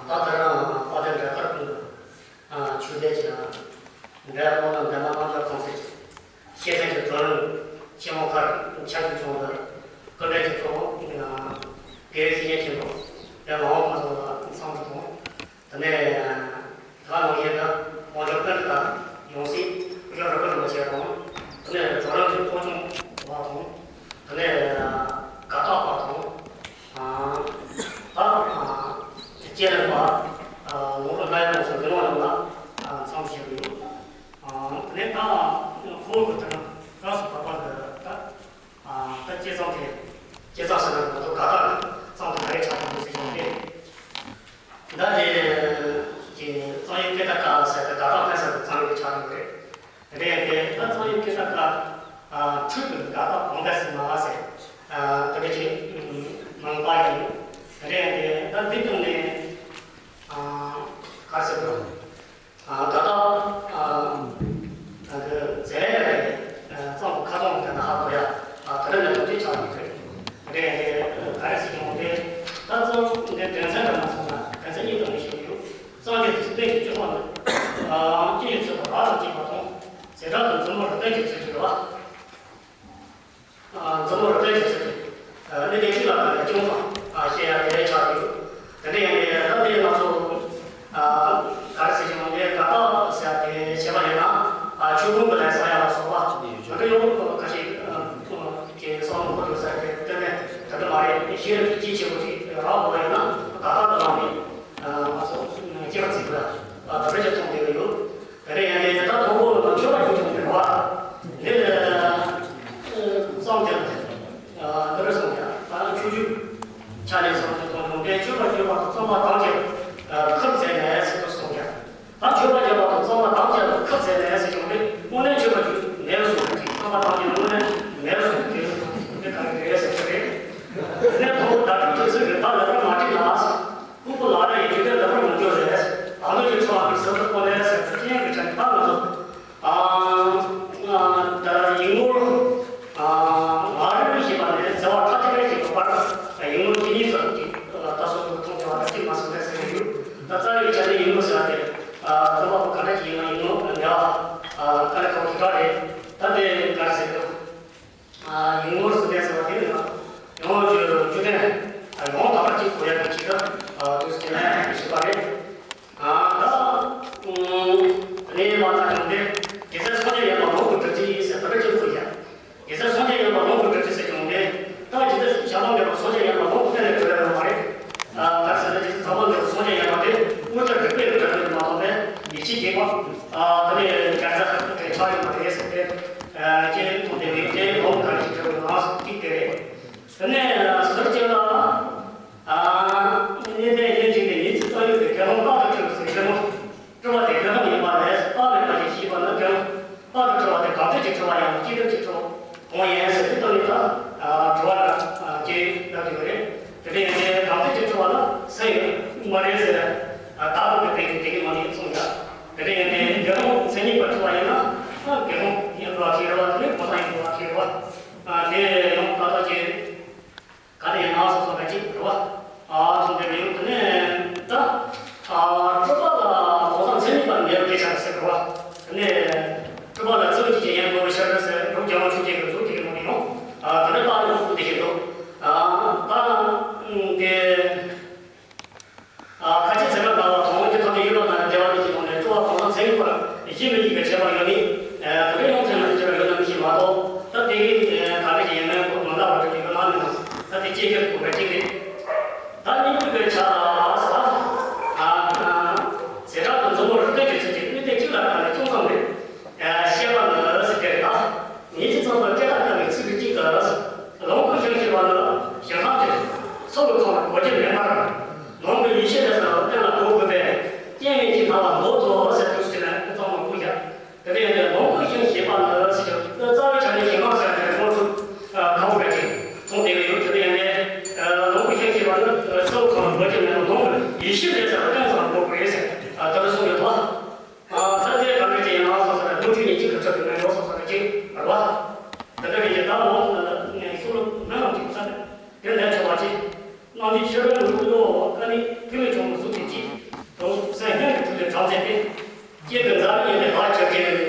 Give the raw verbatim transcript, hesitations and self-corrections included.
ད་ལྟ་རང་དཔལ་ལྡན་འབྲེལ་ཐག་ཀུན་ཏུ་ཆོས་སྡེ་གྱི་འབྲེལ་ཡོད་སློབ་གྲྭ་འདན་མ་རྣམ་གྲོལ་ཁང་སྲིད་ཀྱི་ཤེས་ཚན་གྱི་བགྲོ་གླེང་ཆེན་མོ་ཁག་ཆ་འཇོག་ཆུང་དུ་སྐུ་མགྲོན་གྱི་གཙོ་བོ་དགེ་བའི་བཤེས་གཉེན་ཆེན་པོ་རྒན་ངག་དབང་ཁོང་ཚང་ལ་འཚམས་འདྲི་དང་། དེ་ནས་ད་ནང་བཞིན་དུ་དབང་ཕྱུག་ཀུན་དགའ་ཡང་སྲིད་སྐུ་ཞབས་རིན་པོ་རིན་པོ་ཆེ་དང་། དེ་ནས་བགྲོ་གླེང་གི་ཚོགས་ཆུང་བ་དང་། དེ་ནས་དགའ་རྟགས་པ་དང་། ད་སྤྱན་རས་པ་ལུང་རིགས་སྣ་ཡོད་སོགས་འདི་ནང་ཡོངས་ལ་འཚམས་ཞུས་ཡོད། དེ་ནས་ད་ཁོ་བོ་གི་དེ་ནས་བཀྲ་ཤིས་བདེ་ལེགས་ཀྱི་ད། ད་སྐྱེས་ཚང་དེ། སྐྱེས་ཚང་ཟེར་ན་ང་ཚོ་དགའ་རྟགས་ཀྱི་གཙང་དེ་ག་རེ་ཆགས་ཀྱི་འདུག་ཟེར་གྱི་ཡོད་རེད། ད་དེ་གི་གཙང་ཡུལ་སྐད་བརྡ་ཁ་ཟེར་ཏེ་དགའ་རྟགས་ཕན་ས་དེ་གཙང་ཡུལ་ཆགས་ཀྱི་ཡོད་རེད། དེ་རེད་དེ་ད་གཙང་ཡུལ་སྐད་བརྡ་ཁ་འཕྲུལ་གྱི་དགའ་རྟགས་གང་འདྲ་ཟེར་ན་ཟེར། དེ་འདྲ་ཅིག་མང་པ་ཡིན། དེ་རེད་དེ་ད་འདི་སྟེང་ནས་ག་རེ་ཟེར་དགོས། ད་ལྟ་ད་གི་ཟེར་ཡ་རེད། གཙང་པོ་ཁ་གཙང་དེ་ན་ཧ་གོ་ཡ། དེ་རིང་ནས་ཐོག་ཅིག་ཆགས་ཡོད་རེད། རེད་རེད། ག་རེ་ཟེར་གྱི་ཡོད་རེད། ད་གཙང་དེ་དོན་ཚན་འདྲ་མ་སོང་ན་དོན་ཚན་གཉིས་དང་མི་ཤེས་ཡོད། གཙང་གི་དུས་ཚོད་ཀྱི་བཅུ་པ་ནི། སྤྱི་ཡི་ཚོད་པ་ར་དང་བཅས་པ་དང་། ཟེ་སྒྲ་དང་མཛུབ་མོ་རུ་སྟོན་གྱི་ཚུལ་གྱི་རེད་བ། མཛུབ་མོ་རུ་སྟོན་གྱི་ཚུལ་གྱི། གནས་དེ་གཅིག་ལ་བརྟེན་ནས་ཅུང་ཙམ་བཤད་ཡ་དེ་ཆགས་ཡོད། དེ་འདྲ་ཡིན་པས་ད་དེ་ང་ཚོ་ག་རེ་ཟེར་གྱི་མོ་དེ་དགའ་རྟགས་ཟེར་ཡ་དེ་བྱས་པ་ཡིན་ན་ཆོས་ཕུང་གི་ལས་བསགས་ཡ་ལ་སོགས་པ་ང་ཚོ་ཡང་ཁ་ཤས་ཀྱི་བསམ་བློ་འཁོར་ཡོད་ས་དེ་གཏན་ནས་ད་དུ་མ་རེད། ཤེས་རབ་ཀྱི་རྒྱུད་ཆེན་པོ་ཞིག་རག་དགོས་པ་ཡིན་ན་དགའ་རྟགས་ལ་བསླངས་ནས་ང་ཚོ་སྐྱེ་བ་བརྩི་དགོས་ཡ་དེ་འདྲ་ཅིག་མཐོང་བསྡད་ཀྱི་ཡོད། དེ་ནས་ཡང་དེ་ད་དང་པོ་ལ་མཆོད་པ་ཞུ་ཆོག་མེད་པ། དེ་ལས་བསམ་སྟེ་འདི་རུ་སོང་ཡང་ད་ཆོས་བརྒྱུད་ཆ་ནས་བསམ་སྟེ་མཐོང་བྱུང་། དེ་མཆོད་པ་ཞུ་བ་དང་བསམ་པ་དང་བཅས་ཁུར་མཛད་ནས་ཟེར་དུ་སོང་ཡང་། ད་མཆོད་པ་ཞུ་བ་དང་བསམ་པ་དང་བཅས་ཁུར་མཛད་ནས་ཟེར་བྱུང་བས་དངོས་གནས་མཆོད་པ་ཞུ་མེད་སོང་གི་བསམ་པ་དང་བཅས་དངོས་གནས་མེད་སོང་གི་དེ་ག་རེ་རེད་ཟེར་གྱི་རེད། དེ་ནས་དང་པོ་བརྡ་སྤྲོད་དུས་ཚོད་ཀྱི་བརྡ་ལེགས་པར་མ་བསྒྲིགས་ན། ཕུང་པོ་ལག་ལེན་ཡོད་རྒྱུ་དེ་ལེགས་པར་མི་འགྱུར་ཟེར། ཨ་ནུ་ཡི་ཁྲོ་བ་གི་ཟབ་ཏུ་སྤོ་ལེ་ཟེར་ཏེ་ཅི་ཡང་གི་ཆ་ནས་ད་ང་ཚོ། ཨ་ཨ་ད་ཡིག་ནོར། ཨ་ང་རང་ཞེས་པ་ནས་བྱ་བ་ཁ་ཅིག་རེ་ཞིག་གི་བར་ཡིག་ནོར་གྱི་གཉིས་སུ་ད་སོ་སོ་མཐོང་བྱ་བ་ད་གཅིག་མ་སོང་ནས་ཟེར་གྱི་ཡོད། ད་རྩ་བའི་ཆ་ནས་ཡིག་ནོར་ཟེར་བ་དེ། ཨ་རྩོམ་པ་པོ་ག་འདྲ་ཞིག་ཡིན་ན་ཡིག་ནོར་ཉར་བ་ཨ་དཀའ་ལས་ཁག་པོ་ཞིག་རེད། ད་དེ་ག་རེ་ཟེར་དགོས། ཡིག་ནོར་ཟེར་ནས་ཟེར་བ་དེ་ནི་ཡང་བཅུ་བདུན་ཡང་དག་པ་གཅིག་གོ་ཡ་གི་ཆེད་དུ་དུས་ཚོད་ནས་ཞུས་པ་རེད། ད་གནས་མ་ཐག་ཡོང་སྟེ་དགེ་རྩའི་སངས་རྒྱས་ཡན་ལག་ལུང་གི་སྒྲུབ་ཚུལ་ཡིན་ཟེར་ད་ག་ཅིག་གོ་ཡ། དགེ་རྩའི་སངས་རྒྱས་ཡན་ལག་ལུང་གི་སྒྲུབ་ཚུལ་ཟེར་གྱི་ཡོང་སྟེ་ད་དགེ་རྩའི་བྱ་བ་མེད་པར་སངས་རྒྱས་ཡན་ལག་ལུང་གི་གཏན་ནས་གྲུབ་ཡ་ཡོད་མ་རེད། ད་ག་ཟེར་ན་དགེ་རྩའི་བྱ་བ་མེད་པར་སངས་རྒྱས་ཡན་ལག་དེ་དངོས་བསྟན་རིགས་པས་གྲུབ་ཡ་ཡོད་མ་གཏོགས་པའི་ཡིད་ཆེས་རྒྱས་པ་དེ་ནས་དགེ་རྩ་ཆགས་ཡོད་མ་རེད་ཟེར་ཏེ། ཅེས་མཐོང་སྟེ་ངས་དེ་ལོ་ག་རེ་ཞིག་བྱས་པའི་ནང་གཅིག་དེ་རེད། དེ་ནས་ཟུར་གཅིག་ལ། གནས་བརྟན་ཡིན་གཅིག་ནས་ཉིད་ཀྱི་རྩ་བའི་དགེ་སློང་རྟག་ཏུ་སྤྲུལ་པ་ཟེར་གྱི་རེད་མོ། སྤྲུལ་པ་དེ་དགེ་སློང་ཡིན་པ་ལས་རྟག་མེད་པ་ཞིག་ཤེས་པ་ནི་དགེ་སློང་རྟག་ཏུ་སྤྲུལ་པ་དེ་གང་འདྲ་ཅིག་སྤྲུལ་པ་ཡང་སྤྱི་སྒྲུབ་ཀྱི་སྤྲུལ་པ་གང་ཡིན་ཟེར་དུས་ད་ནི་ད་དྲི་བ་ལ་སྐྱེ་ལབ་ཀྱི་ཡོད་རེད། དེ་འདྲ་ཡིན་ཏེ་གང་འདྲ་ཅིག་སྤྲུལ་པ་ལ་སེམས་ཡོད་མ་རེད་ཟེར། བདག་ཏུ་མེད་པའི་དེ་གི་མ་ནི་གསུངས་ཡ། དེ་འདྲ་ཡིན་ཏེ་དགེ་སློང་མཚན་ཉིད་པ་སྤྲུལ་པ་ཡིན་ན་དགེ་སློང་ཡིན་པ་ཁྱེད་རེད་བ། དེ་ནི་གོ་ས་ཡིན་པ་ཁྱེད་རེད་བ། དེ་ཡང་ད་ལྟ་ཅིག་ག་ནས་ཡང་ན་སོ་སོ་ག་ཅིག་རེད་བ། ཨ་ཐུག་འདི་རེད། དེ་ནས་ད་ཨ་སྤྲུལ་པ་ལ་གོ་ས་མཚན་ཉིད་པ་མེད་པའི་སྐད་ཆ་ཟེར་རེད་བ། དེ་ནས་སྤྲུལ་པ་ལ་ཚིག་གཅིག་ཅན་ཡང་དགོས་པའི་ཕྱིར་ཟེར་རབ་རྒྱལ་བ་ཆོས་རྒྱལ་གྱི་མཛུབ་དེ་གི་ནང་དུ་ཡང་ཨ་དེ་འདྲ་བཏགས་ཡོད་ཁུལ་དེ་བཞིན་དུ་ཨ་ད་དེ་ཨ་ཁ་ཅིག་ཚེ་རབས་ལ་བ་དང་ཡོན་ཏན་ཐམས་ཅད་ཡོད་པ་ན་བདེ་བ་ཉིད་ཀྱི་ལོག་ནས་སྤྲོ་བ་གང་ཟག་མཚན་ཉིད་པར་ཡིད་མི་གཡེང་བའི་ཁྱད་པར་ཡོད་ནི། དེ་འདྲ་ཡང་ཚད་མ་ཡིན་ཕྱིར་ཡོད་ན་མི་ཤེས་མ་གཏོགས་ད་དེ་གི་ག་འདྲ་ཞིག་ཡིན་ན་མ་འདང་བ་འགྲུབ་ཀྱི་ཡོད་ན་མིན་ནམ། ད་དེ་སྐྱེ་ཁྱེར་དགོས་པ་གཅིག་རེད། ད་གཉིས་པའི་ཆ་ལ་ཟེར་ད། ཟེ་སྒྲ་དང་མཛུབ་མོ་རུ་སྟོན་གྱི་ཚུལ་གྱིས་དངོས་བསྟན་གཅིག་ལ་བརྟེན་ནས་ཅུང་ཙམ་རེ་བཤད་པ་ནི་ཟེར་གྱི་རེད་ད། ཉིད་ཀྱི་ཚང་དུ་སྐད་གྲགས་དཀའ་བའི་ཚིག་གི་གཅིག་ཏུ། ལོངས་སྐུ་ཞིང་གཤེགས་པ་ནི་ཞིང་ཁམས་ཀྱི་ཚོགས་ཀྱི་ཁམས་ལ་གོ་རྒྱུ་མེད་པར། ལོངས་སྐུ་ཡེ་ཤེས་ལས་སུ་གཏན་ལ་འགོད་དགོས་པས་རྐྱེན་མེད་ཀྱི་སྣང་བ་ནོར་ཏོ་ཟེར་དུས་ཟེར་ནས་ཀུན་ཚང་མ་ཀུན་ཡ། དེ་ལས་ཡང་ལོངས་སྐུ་ཞིང་གཤེགས་པ་ནི་ཟེར་གྱི་རྩ་བའི་ཆ་ནས་ཞིང་ཁམས་ཟེར་ནས་ཁོང་ཚོ་ཁ་བོ་རེད་ཅིང་གསུངས་བསྡད་ཀྱི་ཡོད། དེ་ལས་ཡང་ལོངས་སྐུ་ཞིང་གཤེགས་པ་ནི་ཚོགས་ཁམས་ལ་གོ་རྒྱུ་མེད་པར་ལོངས་སྐུ་ཡེ་ཤེས་ལས་སུ་གཏན་ལ་འགོད་དགོས་ཟེར་དེ་འདྲ་གསུངས་ཡོད་དོ། ད་དེ་ག་འདྲ་ཅིག་ཡིན་ན་སོ་སོ་ལ་སྣོད་བཅུད་ནི་གཅིག་གི་ཚུལ་དུ་ངེས་འགྲོ་སོ་སོ་ལ་གཅིག་རེད་བ། དེ་འདྲ་རེད་ཅེས་ད་འོག་ཏུ་ཤོ་ལོ་ཀ་ནང་གཅིག་ས་དེ་ལས་ཆོག་པ་ཅིག་གནང་དུས་ཕྱི་རོལ་ནུབ་གློ་བོ་ཀ་ནི་ཐིག་ལེ་ཆུང་ངུ་གཟུགས་དེ་གཅིག་ ཚེ་འདི་སྐྱེས་པའི་ལ་ཉེ་ནས་བར་ཆད་ཀྱི་